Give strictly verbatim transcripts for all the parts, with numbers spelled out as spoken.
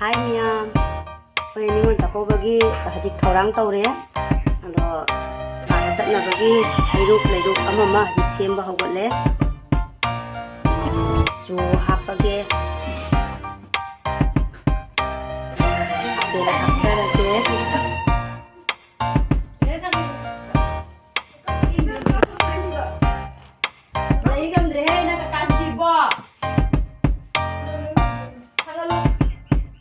ꯍꯥꯏ ꯃꯌꯥꯝ, ꯑꯩꯈꯣꯏ ꯅꯤꯉꯣꯜ ꯆꯥꯛꯀꯧꯕꯒꯤ ꯍꯧꯖꯤꯛ ꯊꯧꯔꯥꯡ ꯇꯧꯔꯦ꯫ ꯑꯗꯣ ꯊꯥꯗ ꯆꯠꯅꯕꯒꯤ ꯍꯩꯔꯨꯛ ꯂꯩꯔꯨꯛ ꯑꯃ ꯑꯃ ꯍꯧꯖꯤꯛ ꯁꯦꯝꯕ ꯍꯧꯒꯠꯂꯦ꯫ ꯆꯨ ꯍꯥꯞꯄꯒꯦ꯫ ꯍꯥꯞꯄꯦꯅ ꯍꯥꯞꯆꯔꯒꯦ꯫ ꯂꯩ ꯉꯝꯗ꯭ꯔꯦꯍꯦ, ꯅꯪ ꯀꯀꯥꯁꯤꯗꯤꯕꯣ꯫ ꯊꯥꯒꯠꯂꯣ꯫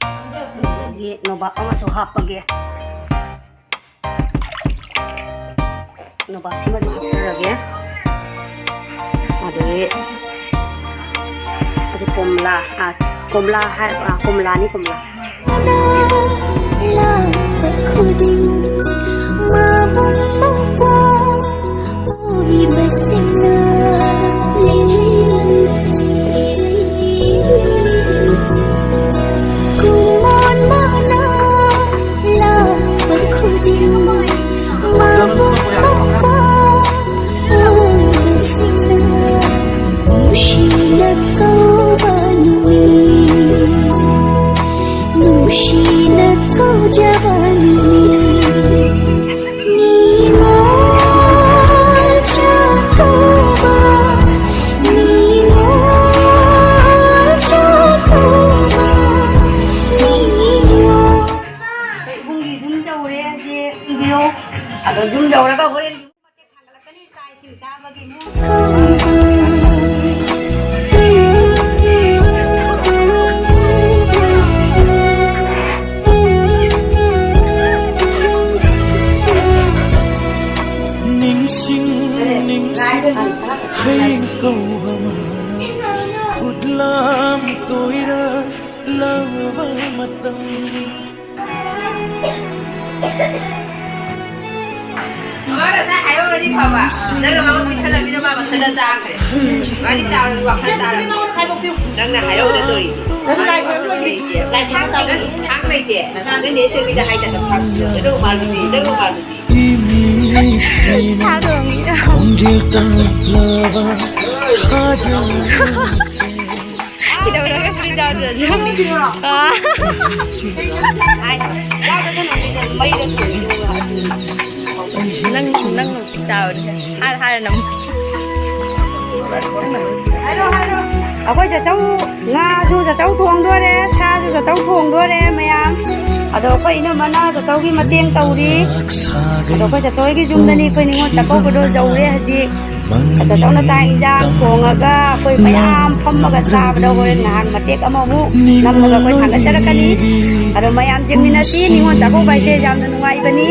ꯑꯗꯒꯤ ꯅꯣꯕꯥꯞ ꯑꯃꯁꯨ ꯍꯥꯞꯄꯒꯦ꯫ ꯅꯣꯕꯥꯞꯁꯤꯃꯁꯨ ꯍꯥꯞꯆꯔꯒꯦ꯫ ꯑꯗꯒꯤ ꯑꯁꯤ ꯀꯣꯝꯂꯥ, ꯑ, ꯀꯣꯝꯂꯥ ꯍꯥꯏ-, ꯑ, ꯀꯣꯝꯂꯥꯅꯤ, ꯀꯣꯝꯂꯥ꯫ ꯂꯥꯛꯄ ꯈꯨꯗꯤꯡ ꯃꯥꯕꯨ ꯃꯄꯥ ꯑꯣꯏꯕꯁꯤꯡꯅ ꯂꯩꯔꯤ꯫ ꯀꯨꯝꯑꯣꯟ ꯃꯥꯅ ꯂꯥꯛꯄ ꯈꯨꯗꯤꯡ ꯃꯥꯕꯨ ꯃꯄꯥ ꯑꯣꯏꯕꯁꯤꯡꯅ ꯅꯨꯡꯁꯤꯅ ꯀꯧꯕ ꯅꯨꯃꯤꯠ, ꯅꯨꯡꯁꯤꯅ ꯀꯧꯖꯕ ꯅꯨꯃꯤꯠ꯫ ꯅꯤꯉꯣꯜ ꯆꯥꯛꯀꯧꯕ, ꯅꯤꯉꯣꯜ ꯆꯥꯛꯀꯧꯕ, ꯅꯤꯉꯣꯜ꯫ ꯏꯕꯨꯡꯒꯤ ꯌꯨꯝ ꯌꯧꯔꯦ, ꯁꯦ ꯌꯦꯡꯕꯤꯌꯣ꯫ ꯑꯗꯣ ꯌꯨꯝ ꯌꯧꯔꯒ ꯍꯣꯔꯦꯟ ꯃꯇꯦꯛ ꯊꯥꯡꯒꯠꯂꯛꯀꯅꯤ, ꯆꯥꯛ ꯏꯁꯤꯡ ꯆꯥꯕꯒꯤ ꯃꯨꯛ꯫ ꯅꯤꯡꯁꯤꯡ, ꯅꯤꯡꯁꯤꯡ, ꯍꯌꯦꯡ ꯀꯧꯕ ꯃꯥꯅ ꯈꯨꯠꯂꯥꯝ ꯇꯣꯏꯔ ꯂꯧꯕ ꯃꯇꯝ꯫ ꯃꯥꯅ ꯉꯁꯥꯏ ꯍꯥꯏꯍꯧꯔꯗꯤ ꯐꯕ꯫ ꯅꯪꯅ ꯃꯉꯣꯟꯗ ꯄꯤꯁꯜꯂꯃꯤꯅ ꯃꯥ ꯃꯊꯟꯇ ꯆꯥꯈ꯭ꯔꯦ꯫ ꯃꯥꯗꯤ ꯆꯥꯎꯔꯗꯤ ꯋꯥꯈꯜ ꯇꯥꯔꯝꯅꯤ꯫ ꯅꯪꯅ ꯍꯥꯏꯍꯧꯗꯗꯣꯔꯤ꯫ ꯅꯪ ꯂꯥꯏ ꯈꯨꯔꯨꯝ ꯂꯣꯏꯗ꯭ꯔꯤ? ꯂꯥꯏ ꯈꯨꯔꯨꯝ ꯆꯥꯗꯣꯏꯅꯤ꯫ ꯊꯥꯡ ꯂꯩꯇꯦ꯫ ꯅꯪ ꯅꯦ ꯆꯦꯕꯤꯗ ꯍꯥꯏꯗꯅ ꯊꯥꯡ꯫ ꯅꯪ ꯃꯥꯜꯂꯨꯗꯤ, ꯅꯪ ꯃꯥꯜꯂꯨꯗꯤ꯫ ꯏꯃꯤꯠꯁꯤꯅ ꯈꯣꯡꯖꯦꯜ ꯇꯞꯂꯕ ꯊꯥꯖꯕꯁꯦ꯫ ꯀꯩꯗꯧꯔꯒꯦ? ꯆꯥꯗ꯭ꯔꯁꯨ꯫ ꯑꯥ꯫ ꯅꯪ, ꯅꯪ ꯅꯨꯄꯤ ꯆꯥꯕꯅꯤ꯫ ꯍꯥꯏꯔ, ꯍꯥꯏꯔ ꯅꯪ꯫ ꯑꯩꯈꯣꯏ ꯆꯥꯆꯧ, ꯉꯥꯁꯨ ꯆꯥꯆꯧ ꯊꯣꯡꯗꯣꯔꯦ, ꯁꯥꯁꯨ ꯆꯥꯆꯧ ꯊꯣꯡꯗꯣꯔꯦ ꯃꯌꯥꯝ꯫ ꯑꯗꯣ ꯑꯩꯈꯣꯏ ꯏꯅꯝꯃꯅ ꯆꯥꯆꯧꯒꯤ ꯃꯇꯦꯡ ꯇꯧꯔꯤ꯫ ꯑꯗꯣ ꯑꯩꯈꯣꯏ ꯆꯥꯆꯧꯒꯤ ꯌꯨꯝꯗꯅꯤ ꯑꯩꯈꯣꯏ ꯅꯤꯉꯣꯜ ꯆꯥꯛꯀꯧꯕꯗꯣ ꯌꯧꯔꯦ ꯍꯧꯖꯤꯛ꯫ ꯆꯥꯆꯧꯅ ꯆꯥꯛ ꯏꯟꯖꯥꯡ ꯊꯣꯡꯉꯒ ꯑꯩꯈꯣꯏ ꯃꯌꯥꯝ ꯐꯝꯃꯒ ꯆꯥꯕꯗꯣ ꯍꯣꯔꯦꯟ ꯉꯥꯏꯍꯥꯛ ꯃꯇꯦꯛ ꯑꯃꯃꯨꯛ ꯅꯝꯃꯒ ꯑꯩꯈꯣꯏ ꯊꯥꯡꯒꯠꯆꯔꯛꯀꯅꯤ꯫ ꯑꯗꯣ ꯃꯌꯥꯝ ꯌꯦꯡꯃꯤꯟꯅꯁꯤ꯫ ꯅꯤꯉꯣꯜ ꯆꯥꯛꯀꯧꯕ ꯍꯥꯏꯁꯦ ꯌꯥꯝꯅ ꯅꯨꯡꯉꯥꯏꯕꯅꯤ꯫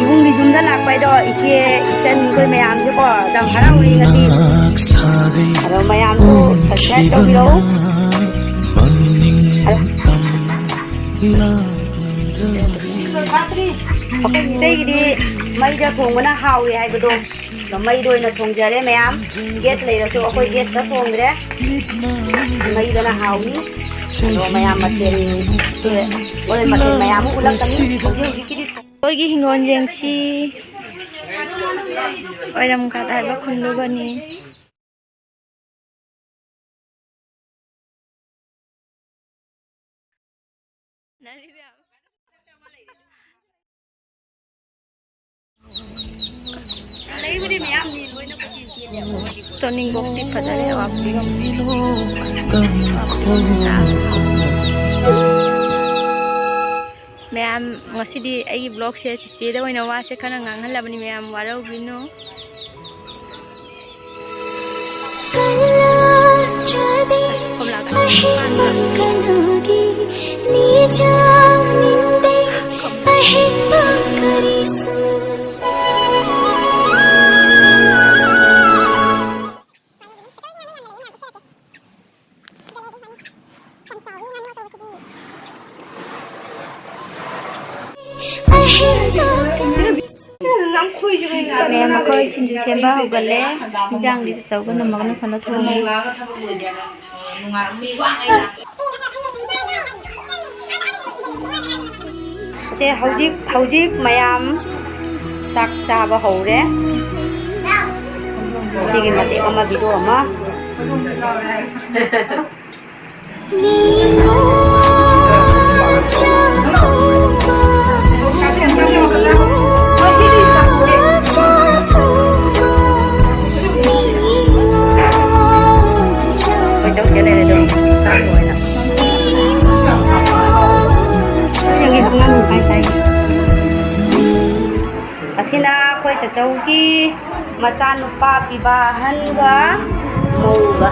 ꯏꯕꯨꯡꯒꯤ ꯌꯨꯝꯗ ꯂꯥꯛꯄ ꯍꯥꯏꯗꯣ ꯏꯆꯦ, ꯏꯆꯟ ꯑꯩꯈꯣꯏ ꯃꯌꯥꯝꯁꯨꯀꯣ ꯌꯥꯝ ꯍꯔꯥꯎꯔꯤ ꯉꯁꯤ꯫ ꯑꯗꯣ ꯃꯌꯥꯝꯁꯨ subscribe ꯇꯧꯕꯤꯔꯛꯎ꯫ ꯑꯩꯈꯣꯏ ꯃꯤꯇꯩꯒꯤꯗꯤ ꯃꯩꯗ ꯊꯣꯡꯕꯅ ꯍꯥꯎꯏ ꯍꯥꯏꯕꯗꯣ꯫ ꯑꯗꯣ ꯃꯩꯗ ꯑꯣꯏꯅ ꯊꯣꯡꯖꯔꯦ ꯃꯌꯥꯝ꯫ Gas ꯂꯩꯔꯁꯨ ꯑꯩꯈꯣꯏ gas ꯇ ꯊꯣꯡꯗ꯭ꯔꯦ꯫ ꯃꯩꯗꯅ ꯍꯥꯎꯏ꯫ ꯑꯗꯣ ꯃꯌꯥꯝ ꯃꯊꯦꯜ, ꯍꯣꯔꯦꯟ ꯃꯊꯦꯜ ꯃꯌꯥꯝ ꯑꯃ ꯎꯠꯂꯛꯀꯅꯤ꯫ ꯍꯧꯖꯤꯛ ꯍꯧꯖꯤꯛꯀꯤꯗꯤ ꯑꯩꯈꯣꯏꯒꯤ ꯍꯤꯡꯒꯣꯜ ꯌꯦꯡꯁꯤ꯫ ꯑꯣꯏꯔꯝ ꯀꯥꯠ ꯍꯥꯏꯕ ꯈꯨꯟꯗꯨꯒꯅꯤ꯫ ꯇꯣꯅꯤꯡꯈꯣꯛꯇꯤ ꯐꯖꯔꯦ, ꯑꯋꯥꯡꯕꯤꯒ꯫ ꯃꯌꯥꯝ, ꯉꯁꯤꯗꯤ ꯑꯩꯒꯤ vlog ꯁꯦ ꯆꯤꯆꯦꯗ ꯑꯣꯏꯅ ꯋꯥꯁꯦ ꯈꯔ ꯉꯥꯡꯍꯜꯂꯕꯅꯤ, ꯃꯌꯥꯝ ꯋꯥꯔꯧꯕꯤꯅꯨ꯫ ꯀꯣꯝꯂꯥ ꯀꯟꯅ ꯄꯥꯟꯕ꯭ꯔꯥ? ꯃꯌꯥꯝ, ꯑꯩꯈꯣꯏ ꯁꯤꯡꯖꯨ ꯁꯦꯝꯕ ꯍꯧꯒꯠꯂꯦ꯫ ꯏꯟꯖꯥꯡꯗꯤ ꯆꯧꯒ ꯅꯝꯃꯒꯅ ꯁꯣꯝꯗ ꯊꯣꯡꯉꯤ꯫ ꯁꯦ, ꯍꯧꯖꯤꯛ, ꯍꯧꯖꯤꯛ ꯃꯌꯥꯝ ꯆꯥꯛ ꯆꯥꯕ ꯍꯧꯔꯦ꯫ ꯁꯤꯒꯤ ꯃꯇꯦꯛ ꯑꯃ, video ꯑꯃ꯫ ꯆꯥꯛ ꯂꯣꯏꯔꯦ꯫ ꯌꯦꯡꯒꯦ, ꯑꯉꯥꯡ ꯅꯨꯄꯥ ꯁꯥꯏ꯫ ꯑꯁꯤꯅ ꯑꯩꯈꯣꯏ ꯆꯥꯆꯧꯒꯤ ꯃꯆꯥꯅꯨꯄꯥ ꯄꯤꯕ ꯑꯍꯟꯒ ꯃꯧꯒ꯫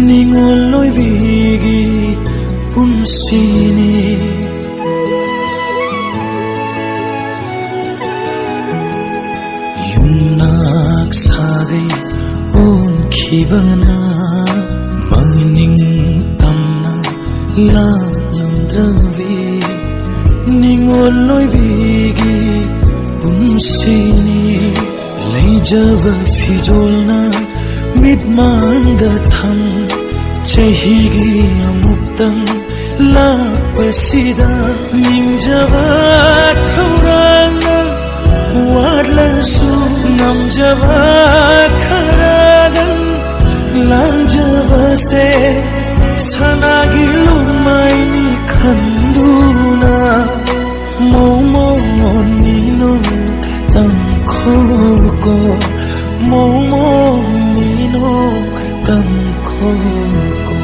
ꯅꯤꯉꯣꯜ ꯑꯣꯏꯕꯤꯒꯤ ꯄꯨꯟꯁꯤꯅꯤ꯫ ꯌꯨꯝꯅꯥꯛ ꯁꯥꯒꯩ ꯑꯣꯟꯈꯤꯕꯅ ꯃꯅꯤꯡ ꯇꯝꯅ ꯂꯥꯛꯉꯝꯗ꯭ꯔꯕꯤ ꯅꯤꯉꯣꯜ ꯑꯣꯏꯕꯤꯒꯤ ꯄꯨꯟꯁꯤꯅꯤ꯫ ꯂꯩꯖꯕ ꯐꯤꯖꯣꯜꯅ ꯃꯤꯠꯃꯥꯡꯗ ꯊꯝ ꯆꯍꯤꯒꯤ ꯑꯃꯨꯛꯇꯪ ꯂꯥꯛꯄꯁꯤꯗ ꯅꯤꯡꯖꯕ ꯊꯧꯔꯥꯡꯅ ꯋꯥꯠꯂꯁꯨ ꯉꯝꯖꯕ ꯈꯔꯗꯪ ꯂꯥꯡꯖꯕꯁꯦ ꯁꯅꯥꯒꯤ ꯂꯨꯃꯥꯏꯅꯤ ꯈꯟꯗꯨꯅ ꯃꯣꯃꯣ ꯅꯤꯅꯣ ꯇꯝꯈꯣꯀꯣ ꯃꯣꯃꯣ ꯅꯤꯅꯣ ꯇꯝꯈꯣꯀꯣ꯫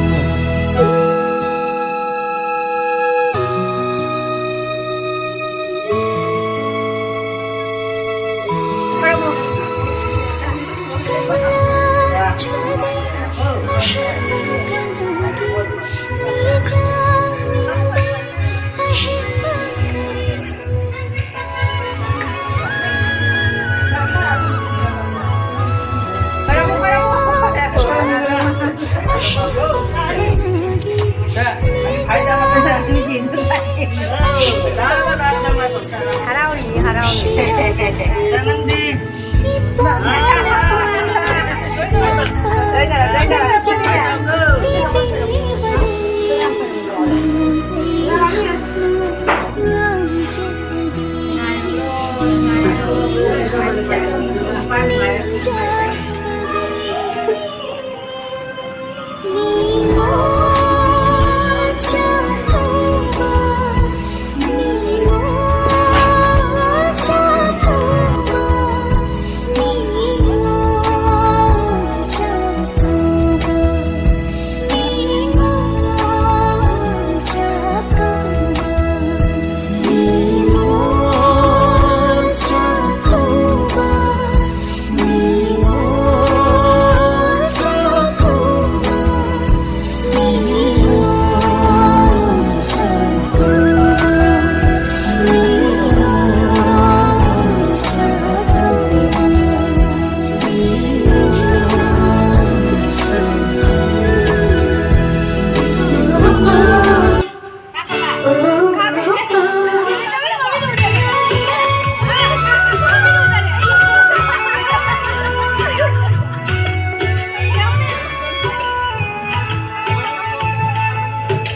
ꯍꯔꯥꯎꯔꯤ, ꯍꯔꯥꯎꯔꯤ꯫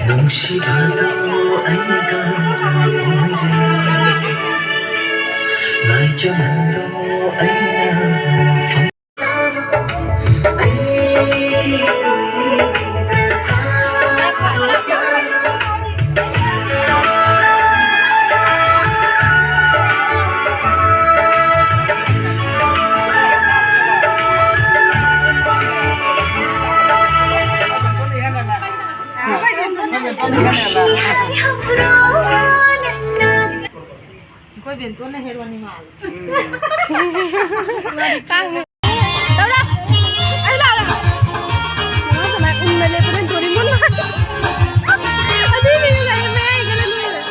ꯅꯨꯡꯁꯤꯕꯗꯣ ꯑꯩꯒ ꯑꯣꯏꯔꯦ, ꯉꯥꯏꯖꯃꯟꯗꯣ ꯑꯩꯅ ꯐꯪ- ꯑꯩꯈꯣꯏ ꯕꯦꯟꯇꯣꯟꯅ ꯍꯦꯔꯣꯅꯤ ꯃꯥꯜꯂꯦ꯫ ꯀꯥꯡ ꯇꯧꯔꯣ꯫ ꯑꯩ ꯂꯥꯛꯑꯣꯔꯥ? ꯃꯥ ꯀꯃꯥꯏ ꯎꯪꯅ ꯂꯦꯞꯄꯅꯣ? ꯗꯣꯔꯤꯃꯣꯟ ꯃꯥꯜꯂꯦ꯫ ꯑꯗꯨꯏꯅꯦ ꯉꯁꯥꯏ ꯃꯌꯥꯏꯗꯒ ꯂꯣꯏꯔꯦ꯫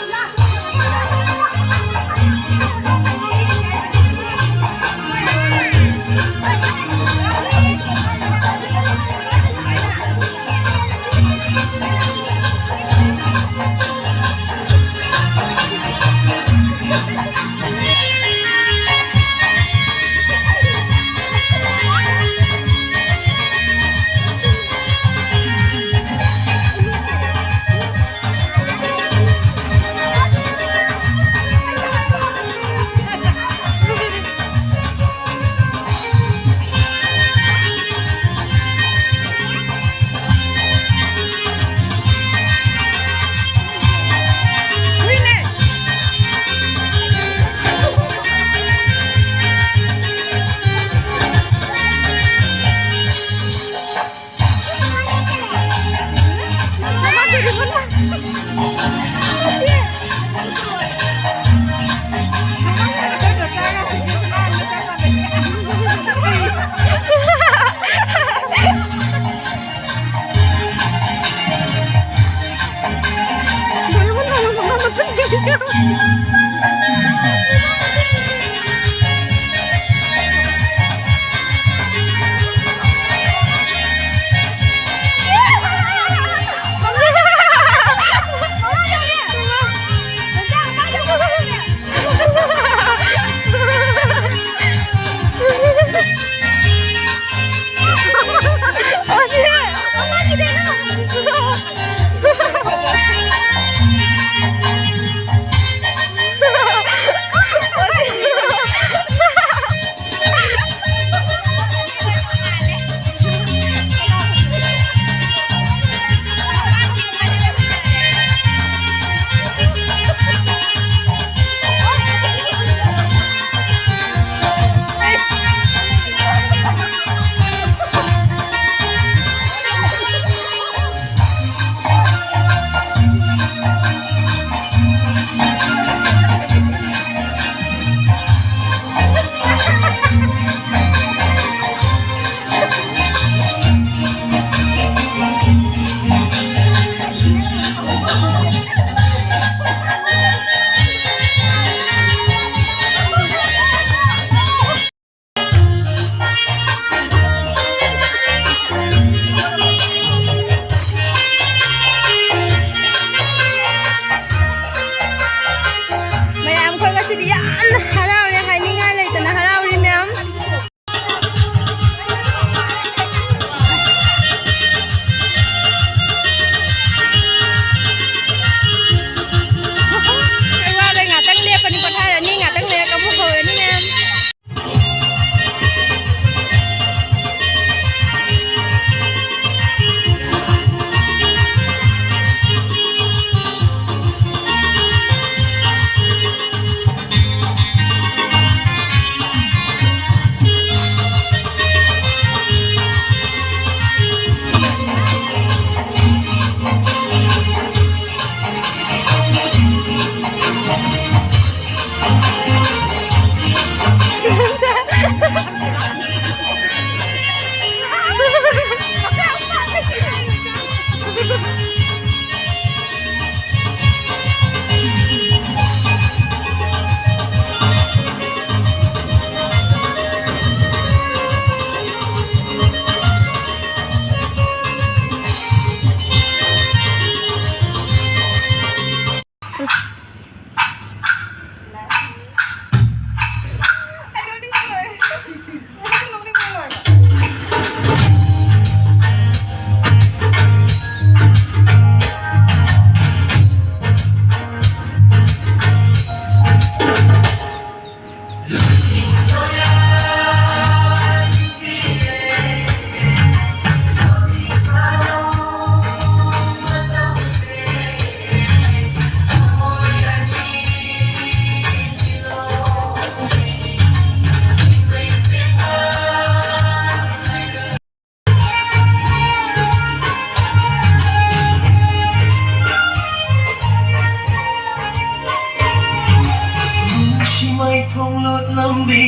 ꯃꯥꯏꯊꯣꯡꯂꯣꯠ ꯂꯝꯕꯤ,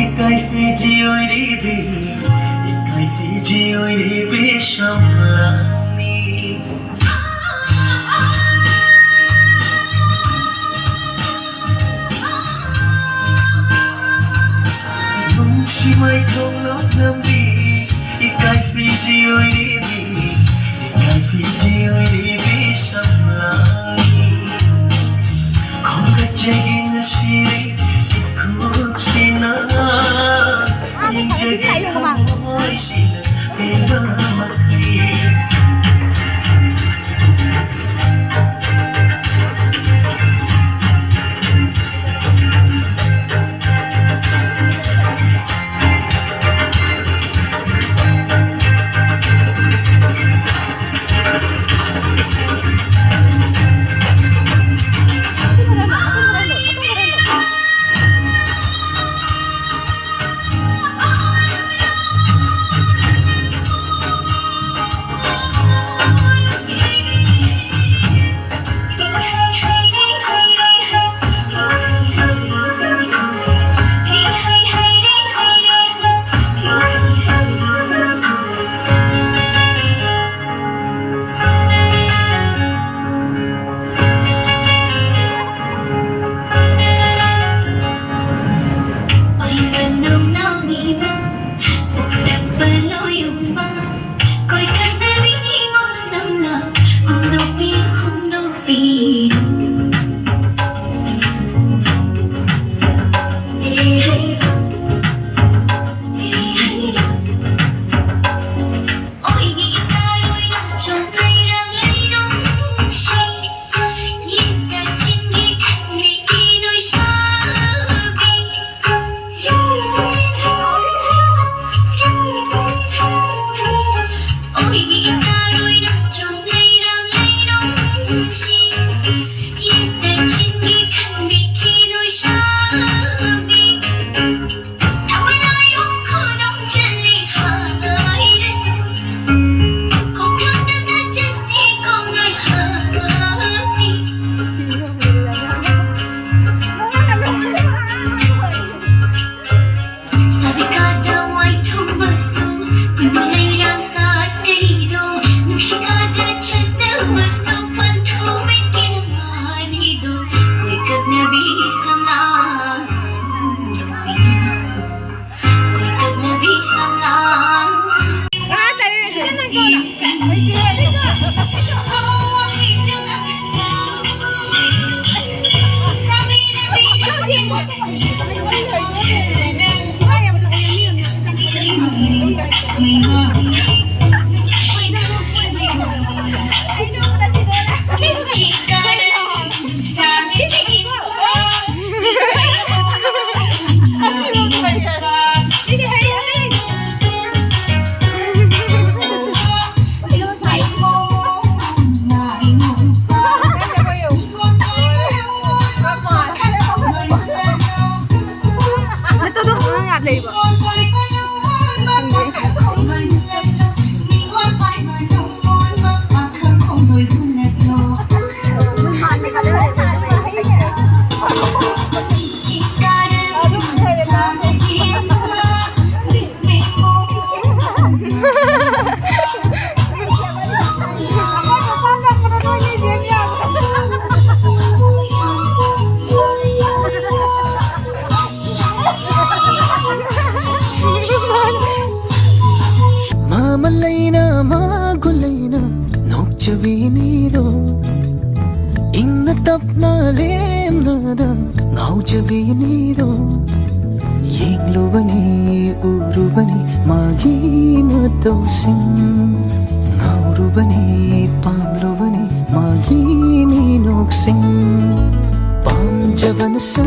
ꯏꯀꯥꯏ ꯐꯤꯖꯤ ꯑꯣꯏꯔꯤꯕꯤ, ꯏꯀꯥꯏ ꯐꯤꯖꯤ ꯑꯣꯏꯔꯤꯕꯤ ꯁꯝꯂꯥꯡꯅꯤ꯫ ꯅꯨꯡꯁꯤ ꯃꯥꯏꯊꯣꯡꯂꯣꯠ ꯂꯝꯕꯤ, ꯏꯀꯥꯏ ꯐꯤꯖꯤ ꯑꯣꯏꯔꯤꯕꯤ, ꯏꯀꯥꯏ ꯐꯤꯖꯤ ꯑꯣꯏꯔꯤꯕꯤ ꯁꯝꯂꯥꯡꯅꯤ꯫ ꯈꯣꯝꯒꯠꯆꯒꯦ ꯉꯁꯤꯗꯤ ꯏꯈꯨꯠꯁꯤꯅ, ꯌꯦꯡꯖꯒꯦ ꯊꯃꯣꯏꯁꯤꯅ ꯄꯦꯟꯕ ꯃꯈꯩ꯫ ꯃꯃꯜ ꯂꯩꯅ ꯃꯒꯨꯟ ꯂꯩꯅ ꯅꯣꯛꯆꯕꯤꯅꯤꯗꯣ, ꯏꯪꯅ ꯇꯞꯅ ꯂꯦꯝꯅꯗ ꯉꯥꯎꯖꯕꯤꯅꯤꯗꯣ꯫ ꯌꯦꯡꯂꯨꯕꯅꯤ, ꯎꯔꯨꯕꯅꯤ ꯃꯥꯒꯤ ꯃꯇꯧꯁꯤꯡ, ꯉꯥꯎꯔꯨꯕꯅꯤ, ꯄꯥꯝꯂꯨꯕꯅꯤ ꯃꯥꯒꯤ ꯃꯤꯅꯣꯛꯁꯤꯡ꯫ ꯄꯥꯝꯖꯕꯅꯁꯨ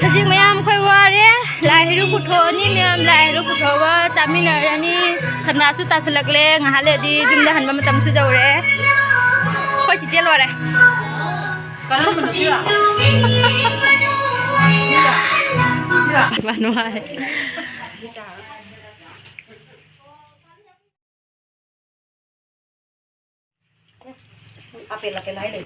ꯍꯧꯖꯤꯛ ꯃꯌꯥꯝ ꯑꯩꯈꯣꯏ ꯋꯥꯔꯦ꯫ ꯂꯥꯏ ꯍꯩꯔꯨꯛ ꯄꯨꯊꯣꯛꯑꯅꯤ ꯃꯌꯥꯝ, ꯂꯥꯏ ꯍꯩꯔꯨꯛ ꯄꯨꯊꯣꯛꯑꯒ ꯆꯥꯃꯤꯟꯅꯔꯅꯤ꯫ ꯁꯟꯗꯥꯁꯨ ꯇꯥꯁꯤꯜꯂꯛꯂꯦ, ꯉꯥꯏꯍꯥꯛ ꯂꯩꯔꯗꯤ ꯌꯨꯝꯗ ꯍꯟꯕ ꯃꯇꯝꯁꯨ ꯌꯧꯔꯦ꯫ ꯑꯩꯈꯣꯏ ꯆꯤꯆꯦ ꯂꯣꯏꯔꯦ꯫ ꯀꯔꯝꯕꯅꯣ? ꯁꯤꯔꯣ? ꯁꯤꯔꯣ? ꯃꯅꯨꯡꯉꯥꯏ꯫ ꯑꯄꯦꯜ ꯑꯄꯦꯜ ꯍꯥꯏ ꯂꯩ꯫